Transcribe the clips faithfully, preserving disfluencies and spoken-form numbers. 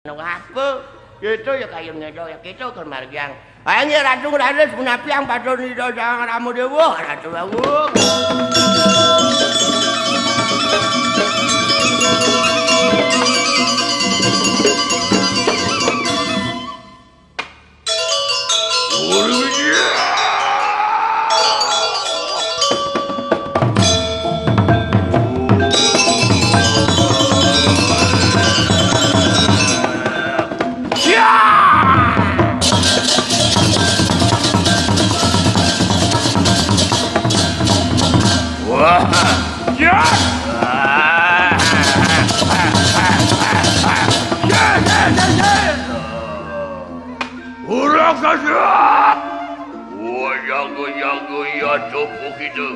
Apa? Gitu ya kayune do ya gitu kan margiang. Ayo nggih Ratu Raris punapi yang padha nira Sang Rama Dewa, Ratu Agung. Wah, ya. Ya, ya, ya, ya. Ora kasep. Wayang-wayang ya coba kita.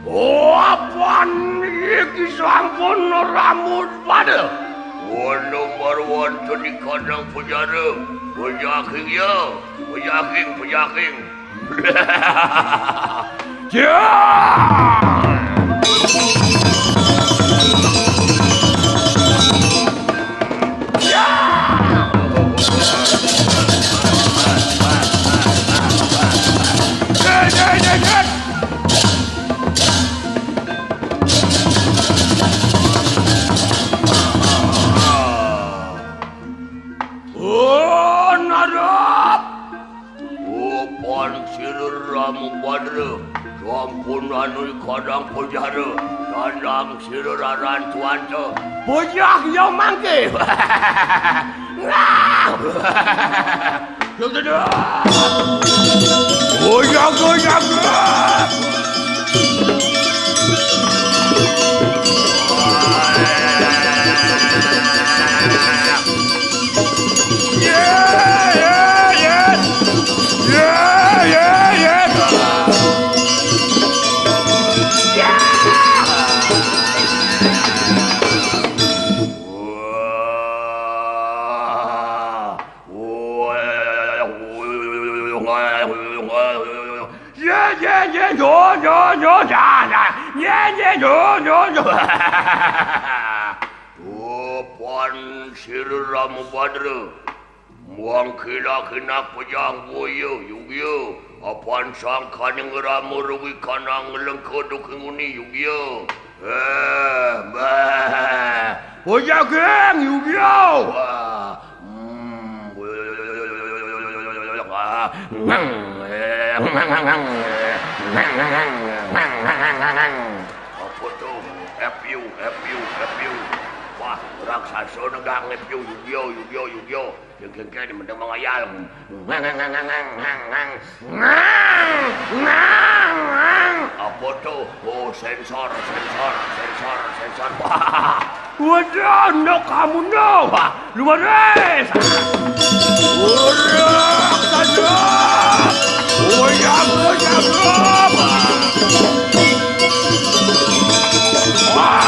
Apan iki sampun ramu pada. Wono marwan seni kandang penjara. Boyaking ya, boyaking, boyaking. Ya! Oh, narap! Upan sira Rama Badra, sampun anu kadang penjara, kadang sira raran tuanta. Bocah ya mangke. Wah! Duh, duh, duh. Oh, jaga, jaga. Ye, ye, ye, yo, yo, yo, ya, ya. Ye, ye, yo, yo, yo. Upan sira Rama Badra. Muang kila-kina pejang buaya, yugya. Apan sangkaning Rama ruwi kanang lengka dukinguni, yugya. Eh, bah. Bocah geng, yugya. Wah. Hmm. Apa to? Epiu, epiu, epiu. Wah, raksasa negang epiu, yugya, yugya, yugya. Geng, geng, geng, mending mengayal. Apa to? Oh, sensor, sensor, sensor, sensor. Wah. Waduh, ndok kamu, ndok. Wah, luar biasa. Urak saja. Uyap, uyap, uyap. Wah.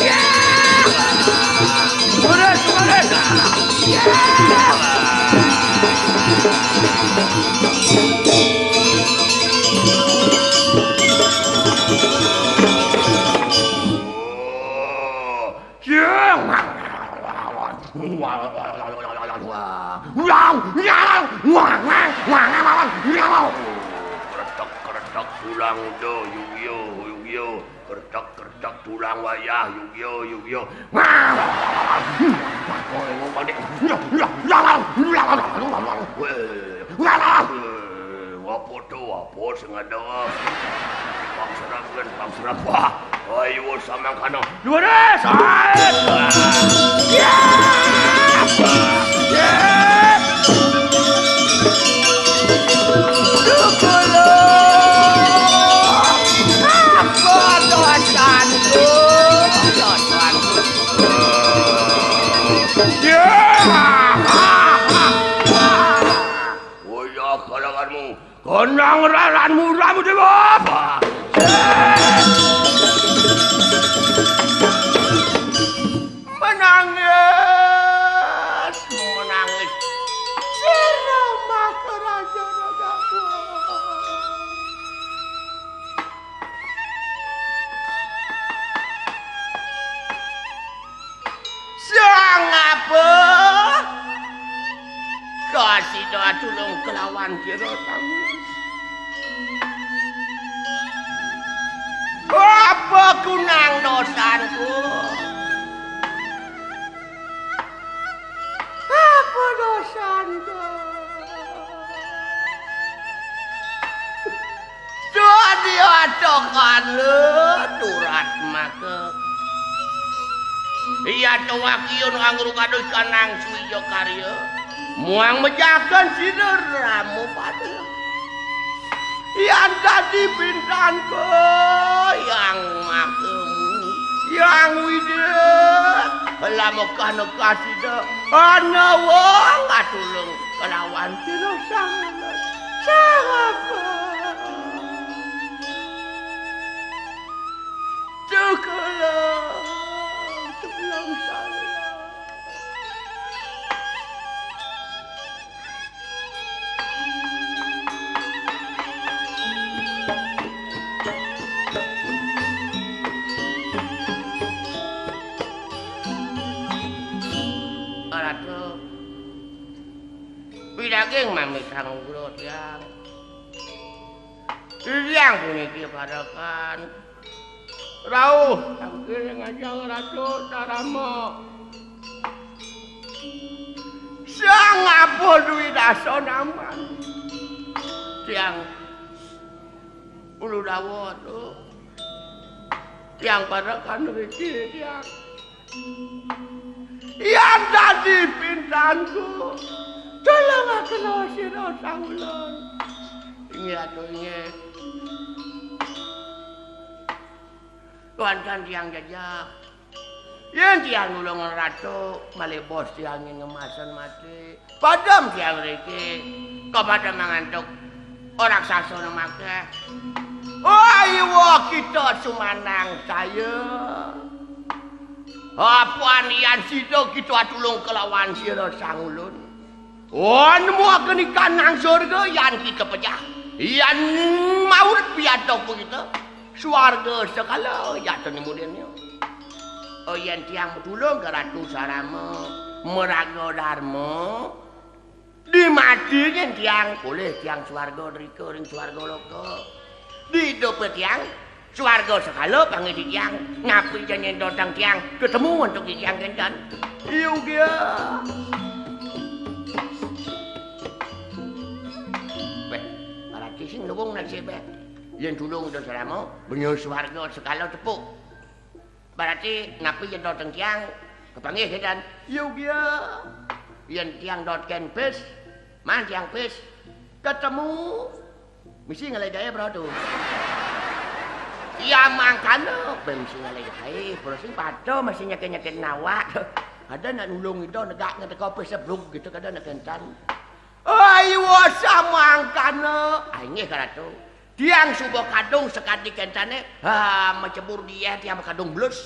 Ya. Lurus, lurus. Ya. Kretek-kretek tulang uda, yugya, yugya. Kretek-kretek tulang wayah, yugya, yugya. Apa to, apa sing ada? Pang serap kan, pang serap. Wah, ayo samangkana. Luares! Ya! Ya! Dukul! Apa dosanku? Dosanku. Ya! Wayah kalanganmu. Kenang raranmu, Rama Dewa. Menangis, menangis. Sira Maharaja Ragawa. Sang Tulung kelawan sira, Sang. Apa kunang dosanku? Apa dosanku? Dadi atokan le turat maka. Iya to wakyun angru kados kanang suwija karya. Muang mejaken sira rama pada. Yan dadi pintanku, Yang Makemu, Yang Widya, lamun kana kasida, ana wong atulung kelawan sira, Sang Ulun. Sangapa? Cukup, cukup, Sang Ulun. Ratu, pidaging mamitang ugra tiang. Titiang puniki parekan. Rauh, tangkil ngajeng Ratu Tarama. Sang Abuh Dwi Dasa Naman. Tiang Ulu Dawa, Ratu. Tiang parekan riki, tiang. Yan dadi pintanku, tulungaken sira, Sang Ulun. Inggih, Ratu, inggih. Wantah tiang jejeh. Yen tiang nulung Ratu, malih bos tiang ngemasen mati. Padem tiang riki, kepada mangantuk raksasa makeh. Wah, iwa kita sumanang saya. Apan yan sida kita atulung kelawan sira, Sang Ulun. Oh, nemuaken ikan nang surga, yan kita pejah. Yan maurip piatoku kita. Swarga sekala jatun mudinnya. Oh, yen tiang matulung ka Ratu Sarama, maraga Darma, di mati yen tiang polih tiang swarga drika ring swarga loka. Di idupe tiang swarga sekala panggih tiang. Napi yen ento tang tiang ketemu antuk tiang kencan? Yugia. Beh, arati sing lubung nasib, beh. Yen tulung Ratu Sarama, benya swarga sekala tepuk. Berarti napi yen dot tiang kepanggih, Dan? Yugia. Yen tiang dot ken pis, man tiang pis. Ketemu. Misi ngalih daya, Bro, tu. Ya mangkana, ben misi ngalih daya, Bro, sing pada masih nyakit-nyakit nawak. Ada nak nulung itu negak ngeteka pis sebluk gitu, kada nak kencan. Ai, wasa mangkana. Ah, inggih, Ratu. Tiang suba kadung sakadi kencane, ha, macebur dieh tiang kadung blus.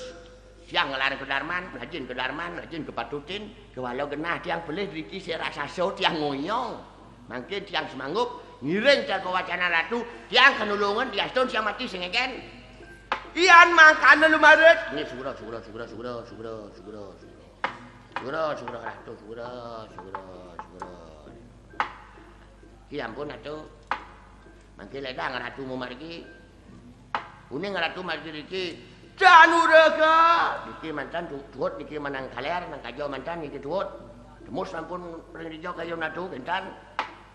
Tiang nglarang kedarman, rajin kedarman, rajin kepatutin, kewala genah tiang pelih driki sing raksasa tiang ngoyong. Mangkin tiang semanggup ngiring tiang kewacana Ratu, tiang kenulungan diastun tiang mati sing ngegen. Iyan mangkana lumarit. Ini sugera, sugera, sugera, sugera, sugera, sugera, sugera. Sugera, sugera, Ratu, sugera, sugera, sugera. Ki ampun, Ratu. Mangke ledang Ratu mumargi. Uning Ratu margi riki. Januraka. Niki mantan tu-, tuut niki manang kaler, nang kaja mantan niki tuut. Temus ampun ring dija kayun Ratu, kentan.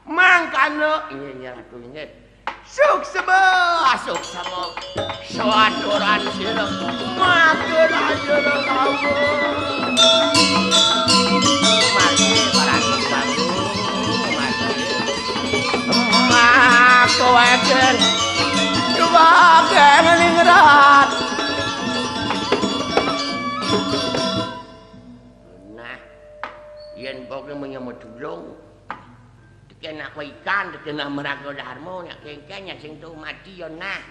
Mangkana, inggih, inggih, Ratu, inggih. Suksema, suksema. Sawaturan sira, maka raja Ratu. Mati, para Ratu, mati. Maka wajar, coba ningrat. Nah, yen pokoke menyama tulung, teken nak ikan, teken nak meraga dharma, nak kengkeng, nak sing tu mati ya nah.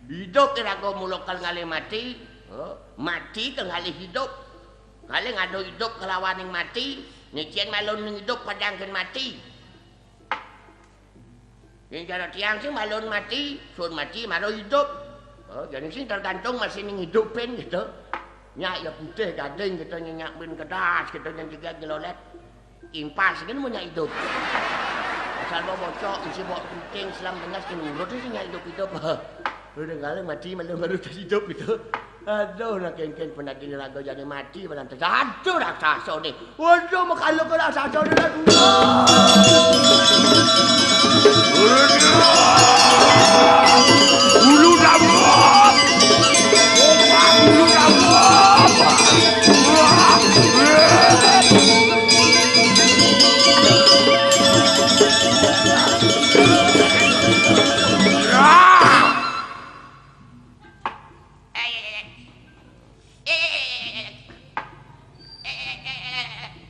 Idup iraga mula kal ngalih mati, ha? Mati kal ngalih idup. Ngalih ngadu idup kelawaning mati, nyicen malun ning idup padangken mati. Yen cara tiang sing malun mati, sun mati mara idup. Oh, jani sing tergantung masih ning idupin gitu. Nyak ya putih gading gitu, nyak bin kedas gitu, nyak juga nyelolet. Impas kan mun nyak idup. Salba bocok, isi bok penting, selam tengah, sing urut sing nyak idup-idup. Udah ngalang mati, malu-malu tas idup gitu. Aduh, nak kengkeng penat ini raga jadi mati, badan terjatuh raksasa ni. Waduh, makalo ke raksasa ni, aduh. Bulu rambut. Bulu rambut.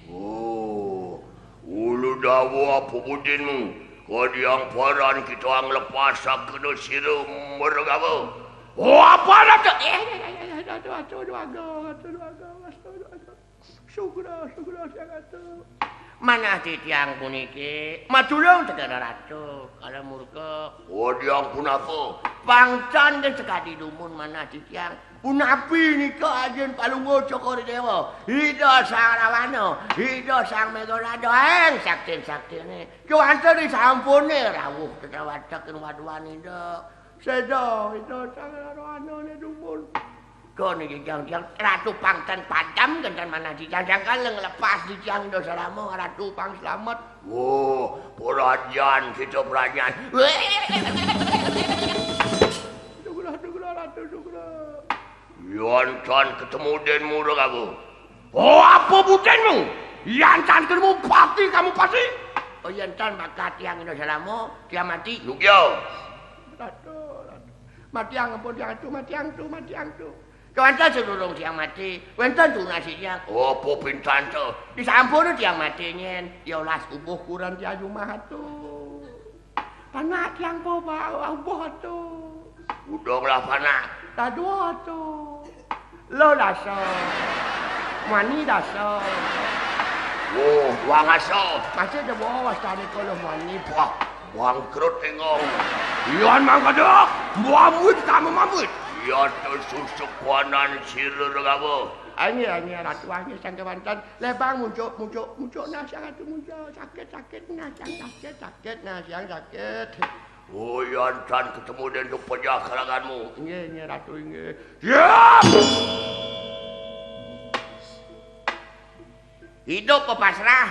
Oh, ulu dawa apa budinmu? Kadiang paran kita nglepas sakena sira mergawa. Oh, apa nak tu? Eh, eh, eh, eh, aduh, aduh, aduh, agak, aduh, aduh, agak, aduh, aduh, agak. Sugra, sugra, siang aduh. Manah titiang puniki, matulung teka ratu, kala murka. Kadiang punapa? Pangtan de sekadi dumun manah titiang. Punapi nika ajin palungguh Cokor Dewa? Ida Sang Rawana, Ida Sang Megarada, eng saktin-saktine. Cuanta disampune rawuh tetewatekin waduan Ida. Seda Ida Sang Rawana ne dumun. Kene jang-jang Ratu pangtan padam gentan manah jang-jang kaleng lepas di jang Ida Salama Ratu pang selamet. Wah, perajan kita perajan. Sugra, sugra, Ratu, sugra. Yan tan ketemu denmu, Ragawa. Oh, apa butinmu? Yan tan ketemu pati kamu pati. Oh, yan tan bakat tiang Ida Salama, tiang mati. Lugya. Ratu, Ratu. Matiang ampun tiang tu, matiang tu, matiang tu. Kewanta sedurung tiang mati, wenten tunas tiang. Apa pintan tu? Disampun tiang mati nyen, ya ulas ubuh kuran tiang jumah tu. Panak tiang po ba ubuh tu. Udonglah panak. Tadua tu. Lo dasa. Mani dasa. Oh, wangasa. Masih ada bawa wastane kalau mani. Wah, bangkrut tengok. Ian mangkada. Mambuit tak mambuit. Iya tu susuk kuanan sira Ragawa. Angin, angin, ratu angin, sangka bantan. Lebang muncuk, muncuk, muncuk, nah, sang ratu muncuk. Sakit, sakit, nah, sang sakit, sakit, nah, sang sakit. Oh, yan tan ketemu den tu pejah kalanganmu. Inggih, inggih, Ratu, inggih. Siap! Idup pepasrah,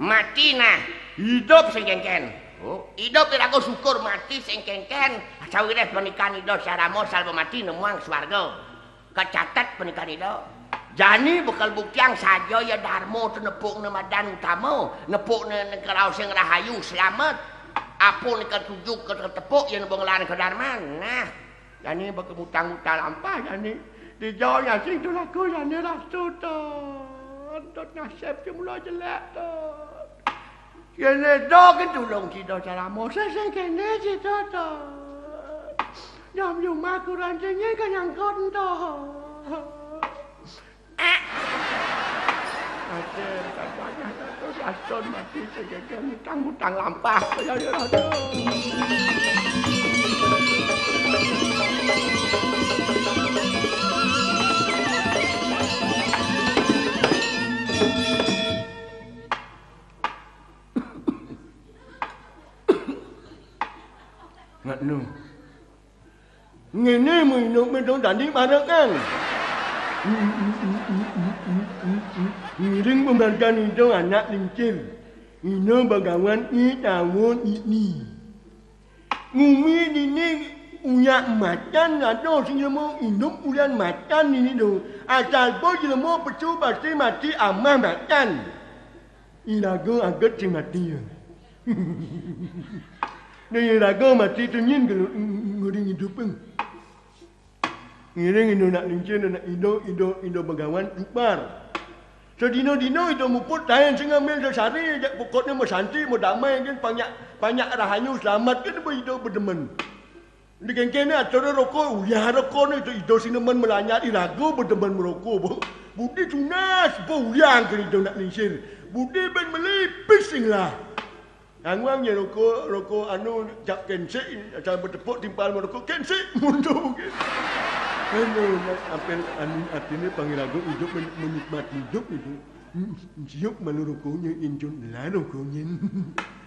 mati nah. Idup sing kengken. Oh, idup iraga syukur, mati sing kengken. Sawireh pernikahan Ida Sarama salba mati nemuang swarga. Kacatet pernikahan Ida. Jani bekel buktiang saja ya Darma tu nepukne madan utama, nepukne negara sing rahayu selamet. Apa nika tuju ke tepuk ya nebung lan ke Darman. Nah, jani bekemutang-utang lampah jani. Dija nyasing tu laku jani ratu tu. Entut nasib ti mula jelek tu. Kene do ke tulung sida Salama, seseng kene sida tu. Nyam jumah kurang cenyen ke nyangkut ento. Ate, tak banyak tak tu, Gaston mati segege mutang-mutang lampah. Ya, ya, aduh. Ngakno. Ngene muinuk medong tadi barengan. Ngiring pembantan itu anak lincir. Ino bagawan i tahun ini. Ngumi dini uyak macan ada sing lemo inup ulian macan ini do. Asal po jelemo pesu pasti mati amah macan. Iraga aget sing mati ya. Nah, iraga mati tu nyin kalau ngering hidup pun. Ngiring Indo nak lincin, nak Indo, Indo, Indo begawan, jupar. Sedino-dino Indo muput, taen sing ngambil sesari, jak pokoknya mau santi, mau damai, kan banyak, banyak rahayu selamat, kan apa Indo bedemen. Di kengkene acara rokok, uyah rokok ni, Indo, Indo sing nemen melanyat, iraga bedemen merokok, bu. Budi tunas, bu uyang ke Indo nak lincin. Budi ben melipis sing lah. Angwang nya rokok, rokok anu, cap kensik, asal betepuk timpal merokok, kensik, mundur mungkin. Anu, apel anu, artinya panggil lagu hidup men-, menikmati hidup itu. Hmm, siup malu rokoknya, injun lah rokoknya.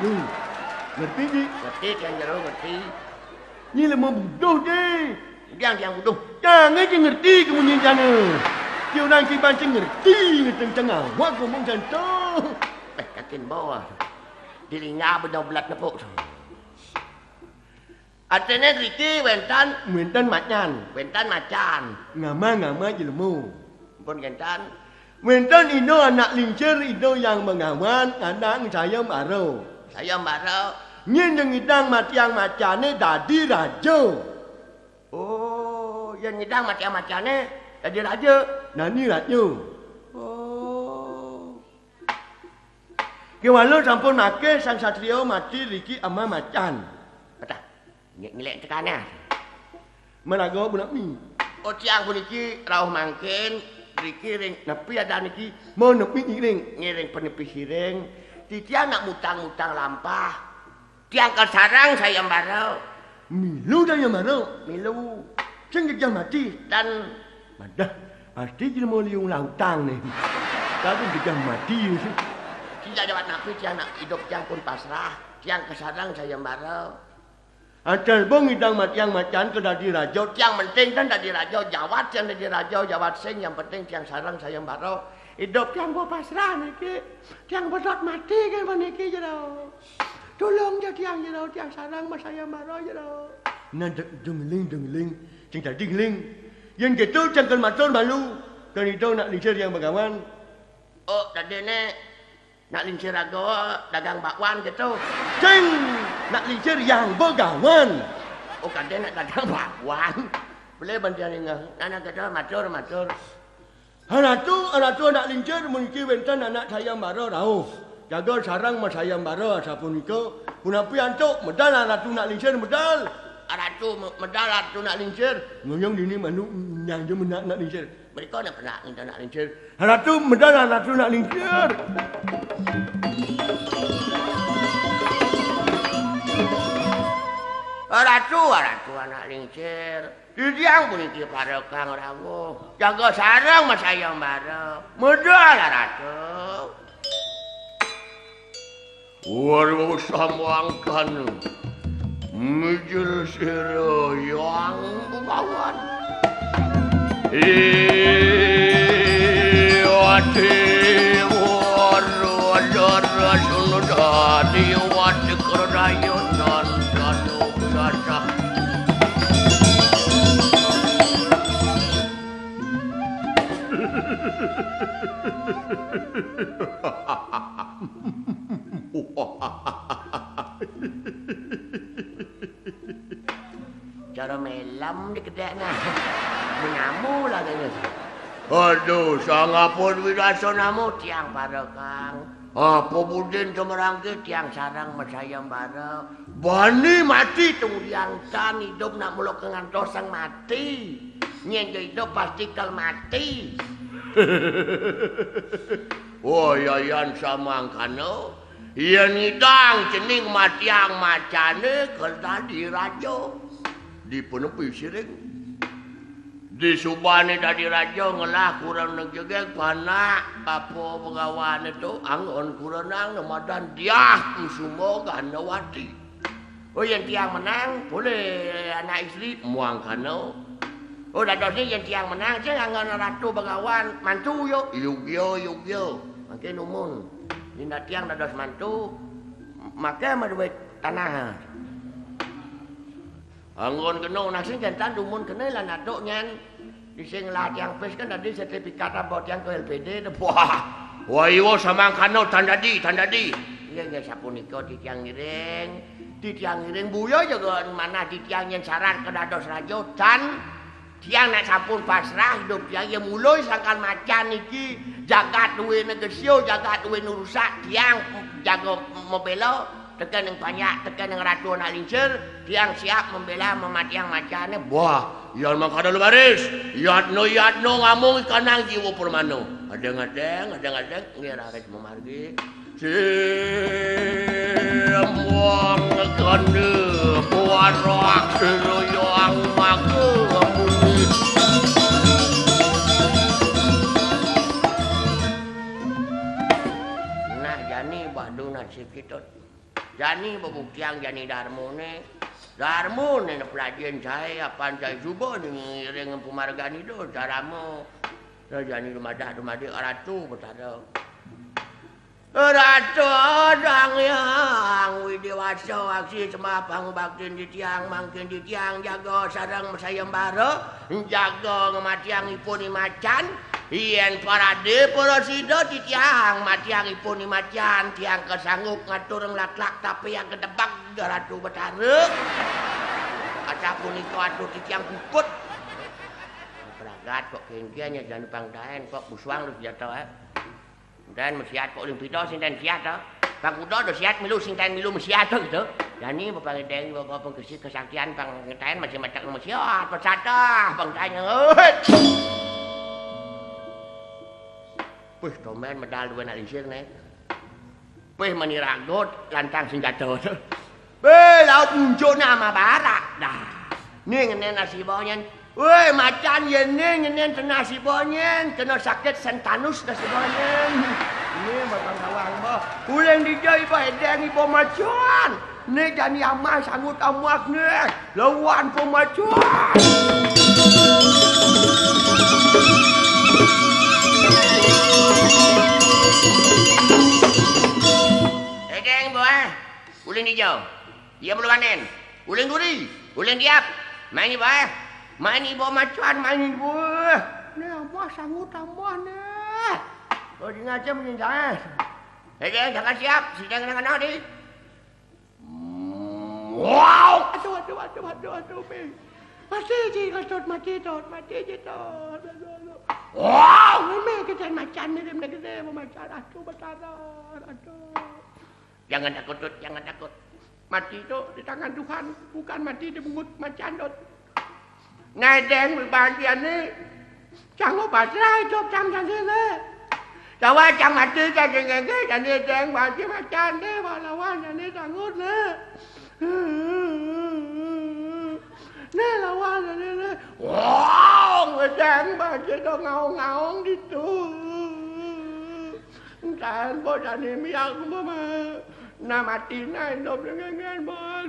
dulu. Ngerti, Ji? Ngerti, Tiang Jero, ngerti. Nyi lemu buduh, Ji. Tiang, tiang buduh. Jangan, Ji, ngerti kemunyin jana. Ki orang kiban, Ji, ngerti, ngerti tengah. Wah, ngomong jantung. Eh, kakin bawah. Di linga benda belat nepuk. Artine riki wenten, wenten macan, wenten macan. Ngama-ngama jelema. Pun kenten. Wenten ida anak lingsir, ida yang bengawan, ngadan Sayang Bara. Sayang Bara. Nyin yang ngidang matiang macane dadi raja. Oh, yang ngidang matiang macane dadi raja. Nani raja? Oh. Kewala sampun make sang satria mati riki ama macan. Patah. Nyek ngelek tekane. Melaga bunak mi. Oh, tiang puniki rauh mangkin, riki ring nepi ada niki. Mau nepi ngiring. Ngiring penepi siring. Titiang nak mutang-mutang lampah. Tiang kasarang sayembara. Milu sayembara? Milu. Sing gejah mati. Dan madah, pasti jelema liung lautang nih. Tapi gejah mati. Tidak dapat napi tiang nak hidup tiang pun pasrah. Tiang kasarang sayembara. Antar bong idang matiang macan ke dadi raja, tiang penting kan dadi raja, jawat tiang dadi raja, jawat sing yang penting tiang sarang sayembara. Hidup tiang gua pasrah niki. Tiang bedot mati kan niki jero. Tulung ja tiang jero, tiang sarang mas sayembara jero. Nah, de- dengeling, dengeling. Sing dadi ngeling. Yen gitu, tiang kan matur malu. Kan itu nak lingsir yang begawan. Oh, tadi ni nak lingsir aku dagang bakwan gitu. Cing, nak lingsir yang begawan. Oh, kadé nak dagang bakwan. Boleh bantuan ingat. Nana gitu, matur, matur. Haratu, haratu anak lingsir, muniki wénten anak sayembara rauh. Jaga sareng masayembara sapunika. Punapi antuk, medal haratu nak lingsir, medal. Haratu me-, medal haratu nak lingsir. Ngoyong dini manuk nyang demen nak, nak lingsir. Mereka nak pernah nginta nak lingsir. Haratu, medal haratu nak lingsir. Haratu, haratu anak lingsir. Titiang puniki para kang rawuh. Jaga sareng masayembara. Medal haratu. Waduh, samangkan mijil sira yang begawan. Iwati waru dara sunudadi wati kerayon dan danu dasar. Cara melem di kedek nah. Menyamu lah kayaknya. Aduh, sangapun widasa namu tiang para kang. Apa budin semerangke tiang sareng masayembara. Bani mati tunggiang tan idup nak muluk ngantos sang mati. Nyén idup pasti kal mati. Oh, yayan samangkana. Yén ngidang cening matiang macané kal dadi raja. Dipunepi siring. Disubane dadi raja ngelah kurang jegeg panak apa pegawane tu anggon kurenang nemadan Diah Kusuma Gandawati. Oh, yén tiang menang, boleh anak istri muang kana. Oh, dadosne yén tiang menang, sing anggon ratu begawan mantu yo. Yugya, yugya. Mangkin umun. Yén tiang dados mantu, make maduit tanah. Anggon kena, nah sing kentan dumun kena lan aduk nyan. Di sing lah tiang pis kan tadi sertifikat apa tiang ke L P D tu. Wah. Wah, iwa samangkana tan dadi, tan dadi. Iya, iya, sapunika titiang ngiring. Titiang ngiring buya jaga manah titiang yen syarat kedados raja tan tiang nak sampun pasrah hidup tiang ya mulai sangkan macan niki jagat duwe negesio, jagat duwe nurusak tiang jaga membela. Teken ning panjak, teken ning ratu anak lingsir, tiang siap membela mematiang macane. Wah, yan mangkada lumaris. Yatno, yatno ngamung ikanang jiwa permana. Adeng, adeng, adeng, adeng, nggih raris memargi. Simuang kene buarak seroyang maka bumi. Nah, jani badu nasib kita. Jani bebuktiang jani darmane. Darmane ne pelajin sae, apan sae suba ne ngiring pemargan Ida, darama. Ya, jani dumadak dumadi Ratu Betara. Ratu Sang Hyang Widi Wasa, aksi sembah pangubaktin titiang, mangkin titiang jaga sareng masayembara, jaga ngematiang ipun imacan, Yén parade prasida titiang matiang ipun imacan, tiang kasanggup ngatur nglaklak tapi yang kedebak Ratu Betara. Asapunika atur titiang puput. Pragat kok kéngkén ya jani pangdaén kok buswang lu senjata, eh. Enten mesiat kok uling pita sing ten siat to. Pang kuda do siat milu sing ten milu mesiat to gitu. Jani bepangedeng bawa pengkesi kesaktian pang ngetaen masih macak mesiat pesatah pang tanya. Puh, tomben medal dua nak lisir ne. Puh, mani ragot lantang senjata to. Be, laut unjuk nama barak dah. Ni ngenen nasi bawah nyen. Woi, macan yén né ngenen tenah siba nyen, kena sakit sentanus dah siba nyen. Ni batang kawang bah. Uling dija iba edeng iba macan. Ni jani amai sanggup amuak ni. Lawan pemacan. Edeng bah. Uling dija. Iya meluanen. Uling duri, uling diap. Main iba, eh. Main iba macan, main iba. Nah, Wah, sanggup tambah, nah. Oh, di ngajem ni, jangan. Hei, jangan siap. Sidang nang ana, di. Wow. Aduh, aduh, aduh, aduh, aduh, Bing. Mati ji, Tut, mati, Tut, mati ji, Tut. Aduh, aduh. Wow. Ini kita macan, mirip negeri, macan. Aduh, Betara, aduh. Jangan takut, Tut, jangan takut. Mati tu di tangan Tuhan, bukan mati di bungut macan, Tut. Nah, Deng, bagian ni. Sanggup pasrah hidup cang jadi ni. Tawa cang mati jadi ngenge, jadi Deng, mati macan ni, lawan jadi sanggup ni. Ni lawan jadi ni. Wong, Deng, mati tu ngaung-ngaung gitu. Entah, bocah ni miak mama. Nah, mati, nah, hidup dengan, bos.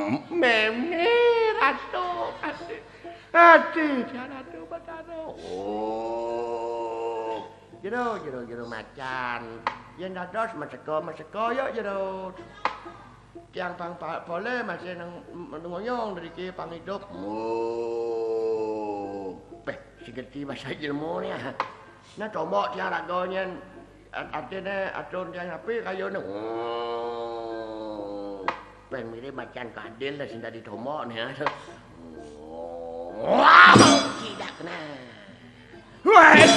Hmm, Meme, Ratu, Ratu. Ratu, dia Ratu Betara. Oh. Jero, jero, jero macan. Yen dados meseka, meseka, yuk, jero. Tiang pang pa-, boleh masih nang, menunguyung dari ki pang hidup. Oh. Beh, si ngerti bahasa jelmo ni, ah. Nah, tombok tiang raga nyen, at-, artine atur tiang api kayune. Oh. Beh, mirip macan kadil lah sing dadi tombok ni, ah. Oh. Tidak kena. Wes.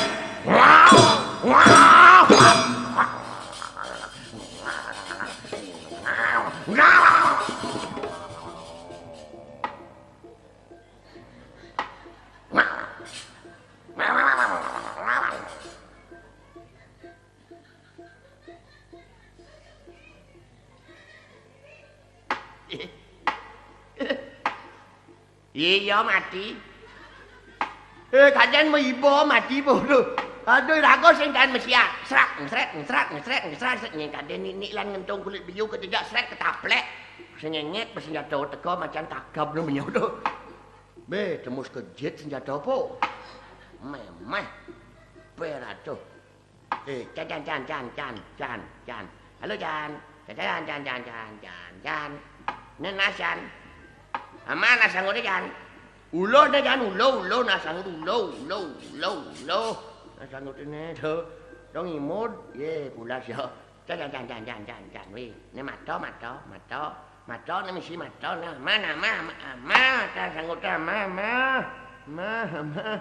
Iya, mati. Eh, kadén mau iba mati bodoh. Aduh, raga sing kan mesiat. Srak, srek, srak, srek, srak, srek. Nying kadén nik-nik lan ngentung kulit biu ketiga srek ketaplek. Sing ngengek, senjata teka macan kagab no menyodo. Be, tembus kejit senjata apa? Memeh. Be, ratuh. Eh, Can, Can, Can, Can, Can, Can, Can. Halo, Can. Can, Can, Can, Can, Can, Can, Can. Nen Mas, Can. Aman, Mas, sanggup, Can. Ulo, ne, Can, ulo, ulo, Mas, sanggup, ulo, ulo, ulo, ulo. Mas, sanggup, ne, do. Dong imut, ye, pulas, ya. Can, Can, Can, Can, Can, Can, Can, weh. Ne, mata, mata, mata. Mata ne misi mata ne. Ma, na, ma, ma, ma, ta sanggup ta, ma, ma. Ma, ma.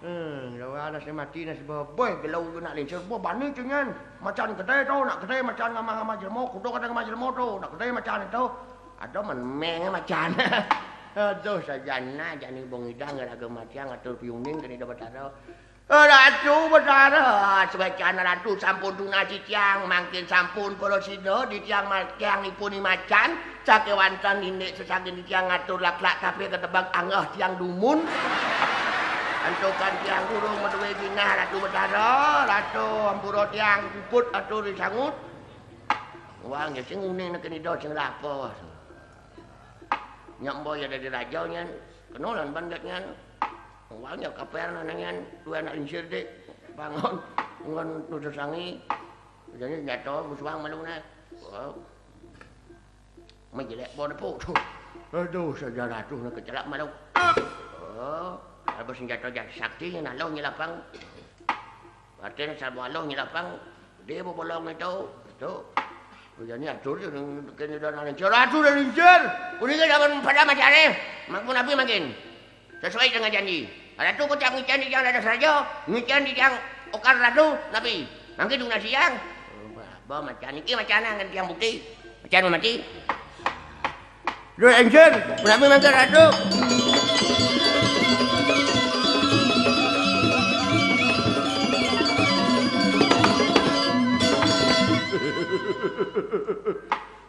Eh, lawan nasi mati, nasi boboh, gelau nak lincir, boh bani tu nyan. Macan gedé tu, nak gedé macan ngamah-ngamah jelmo, kudu kadang ngamah jelmo tu, nak gedé macan tu. Ada men meng macan. Aduh, sajana jani bong idang raga macan ngatur piuning kene dapat ada. Ratu Betara, sewecana Ratu sampun tunas titiang, mangkin sampun prasida titiang ma-, titiang nipuni macan, sakewanten indik sesagin titiang ngatur laklak tapi ketebak anggah tiang dumun. Antukan tiang durung madué ginah Ratu Betara, Ratu ampura tiang puput atur disangut. Wang ya sing uning neken ida sing lapos. Nyak mbok ya dadi raja nyen, kena lan banget nyen. Wong ya kaper nang nyen, duwe anak lingsir dik. Bangun, ngon tutus sangi. Jadi nyata musuang malu ne. Wow. Menjelek pon po tu. Aduh, saja ratuh ne kecelak malu. Oh, apa senjata jadi sakti nyen aloh nyelapang. Artine sama Allah nyelapang, dia bebolong itu, itu. Jadi atur je, kene dah nang lincir, atur dah lincir. Kuning ke zaman pada macam ni, makmu nabi makin. Sesuai dengan janji. Ada tu kocak ngican di tiang ada saja, ngican di tiang okar ratu, nabi. Mangkin tunas siang. Bah, bah, macam ni, macam mana dengan tiang bukti? Macam mana mati? Duh, Encen, kenapa mangkat ratu?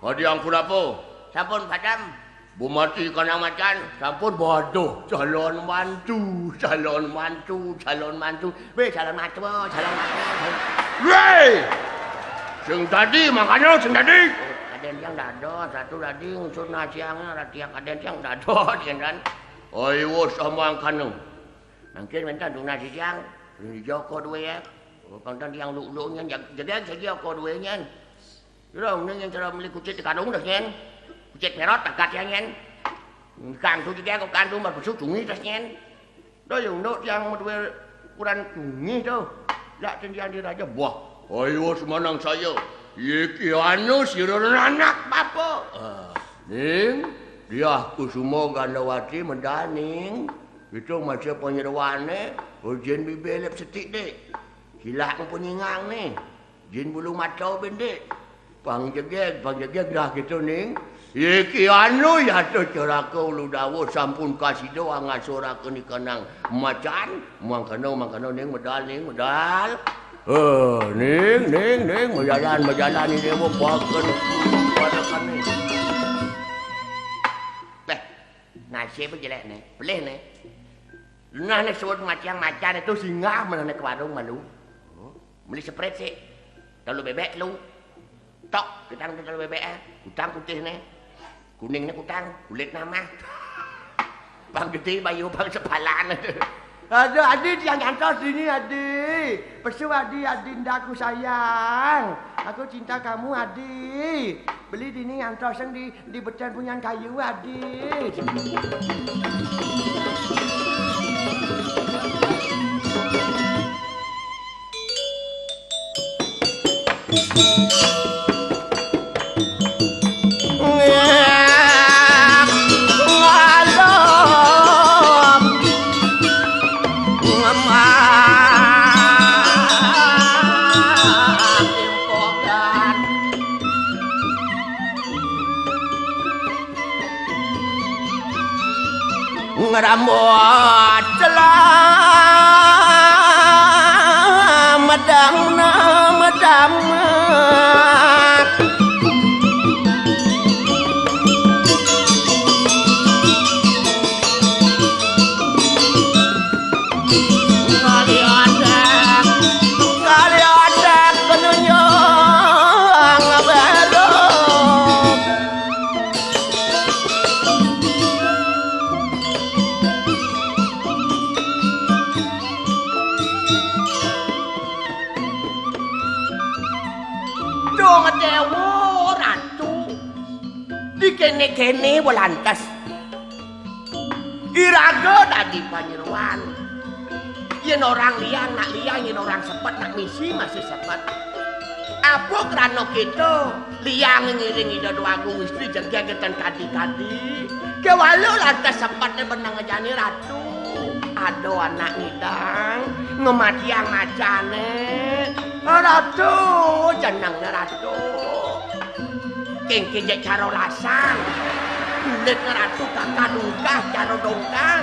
Adi ampun apa? Sampun padam. Bumati kana macan, sampun bodoh, calon mantu, calon mantu, calon mantu. Weh, calon mantu, calon mantu. Weh! Sing tadi, makanya sing tadi. Kadén tiang dados, ratu tadi ngusur nasiang, ratu tiang kadén tiang dados, kan. Oi, wus omong kanu. Mangkin wénten tunas tiang, rung dijoko duwe ya. Pangtan tiang luk-luk nyen, jag-, jegég saja oko duwe nyen. Kira ning yang cara beli kucit di karung dah nyen. Kucit perot, tagat ya nyen. Kang tu jegég kok kang tu marpesu tunggih tas nyén. Dah yang nduk tiang madué ukuran tunggih tu. Lak tendian di raja. Wah, ayo semanang saya. Iki anu sira anak bapa. Ah, Ning, Diah Kusuma Gandawati medal, Ning. Itu masa panyeroané, ujin bibir lip setik, Dik. Silak pun ingang né. Jin bulu mata bendik. Pang jegég, pang jegég dah gitu, Ning. Iki anu ya tu ceraka ulu dawuh sampun kasida angasuraka nikanang macan. Mangkana, mangkana, Ning, medal, Ning, medal. Eh, Ning, Ning, Ning, majalan, majalan ini mau pakan, pakan ni. Beh, nasib jelek ni, pelih ni. Nah, ni suud macan-macan itu singgah meneh ke warung malu. Beli seprit sik. Telur bebek telu. Tok, kutang telur bebek, eh. Kutang putih ni. Kuning ni kutang, kulit namah. Pang gedé bayu, pang sepalan. Aduh, Adi tiang nyantos dini, Adi. Pesu, Adi, Adindaku sayang. Aku cinta kamu, Adi. Beli dini ngantos yang di, di beten punyan kayu, Adi. Ngrambut celah medang medang. Kali adak, kali adak kena nyang baru. Dong Déwa Ratu. Di kéné-kéné walantes. Iraga dadi panyeroan. Yén orang liang nak liang, yén orang sepet nak misi masih sepet. Apa krana kita liang ngiring Ida Dwagung Istri jegég ten kadi-kadi. Kéwala lantas sepeté beneng jani ratu. Ada anak ngidang ngematiang macané. Ratu, jenengné ratu. Kéngkén jek cara lasan. Kulit ngeratu kakah dungkah cara dongkang.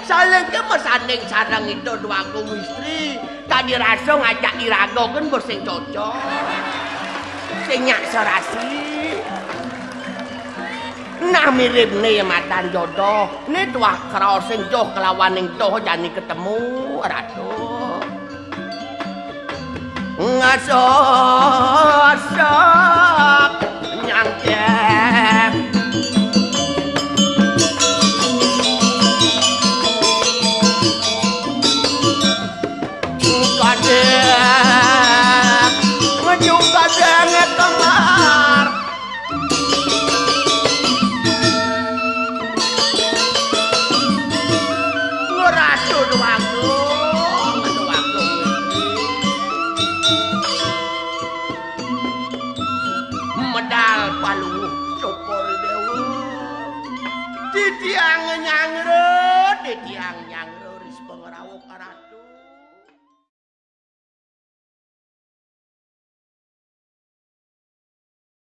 Salengké masanding sareng Ida Dwagung Istri. Tadi rasa ngajak iraga gén bos sing cocok. Sing nyak serasi. Nah miripné ya matan jodoh. Né tuah kraos sing joh kelawan ning toh jani ketemu, ratu. Ngasosok nyangkeh. Kadek, ngejuk kadek kembar. Ngerasa doaku, doaku. Medal paluh syukur Déwa. Titiang nyangre, titiang nyangre ris pangrawuh ratu.